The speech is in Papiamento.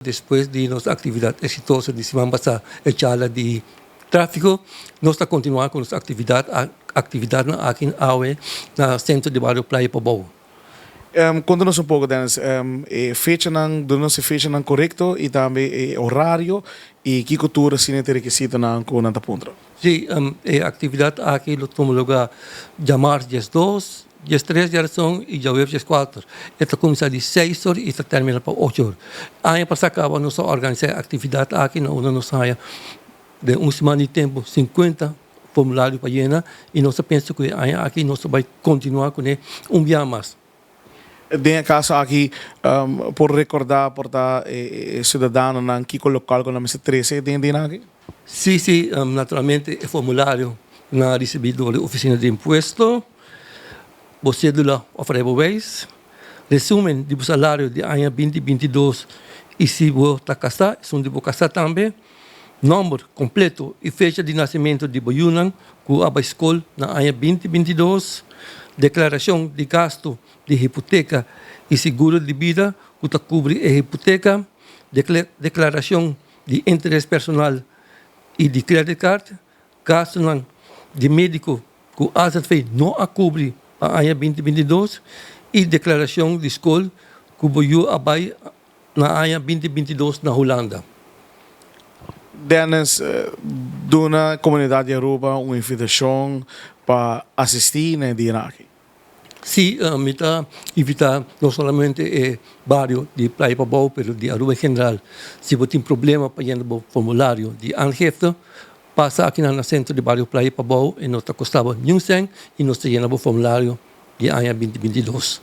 Despues di nos actividad exitoso di siman pasa, e charla di trafico, nos ta continua cu nos actividad actividadnan aki awe na Centro di Bario Playa Pabou. Conta nos un poco, Dennis, e fechanan, duna nos e fechanan corecto y tambe e horario y kico tur asina ta e requisitonan cu nan ta puntra. Si, e actividad aki lo tuma lugar djamars 12, 13 diarason y djaweps 14. E ta cuminsa di 6 or y ta termina pa 8 or. Aña pasa caba nos a organisa e actividad aki na unda nos haya den un siman di tempo 50 formulario pa yena y nos ta pensa cu e aña aki nos ta bay continua cune un bia mas. Den e caso aki por recorda por ta e ciudadanonan kico local cu nan mester trece den e dia aki? Si, si, naturalmente e formulario nan a ricibi door di oficina di impuesto, bo cedula of rijbewijs, resumen di bo salario di aña 2022 y si bo ta casa, esun di bo casa tambe, nomber completo y fecha di nacimento di bo yunan cu a bay scol na aña 2022, declaracion di gasto di hipoteca y seguro di bida cu ta cubri e hipoteca, declaracion di interes personal y di credit card, gastonan di medico cu AZV no a cubri pa aña 2022 y declaracion di scol cu bo yu a bay na aña 2022 na Hulanda. Dennis, duna comunidad di Aruba un invitacion pa asisti na e dia aki. Si, mi ta invita no solamente e bario di Playa Pabou, pero di Aruba en general. Si bo tin problema pa yena bo formulario di aangifte, pasa aki na Centro di Bario Playa Pabou, e no ta costa bo niun cent y nos ta yena bo formulario di aña 2022.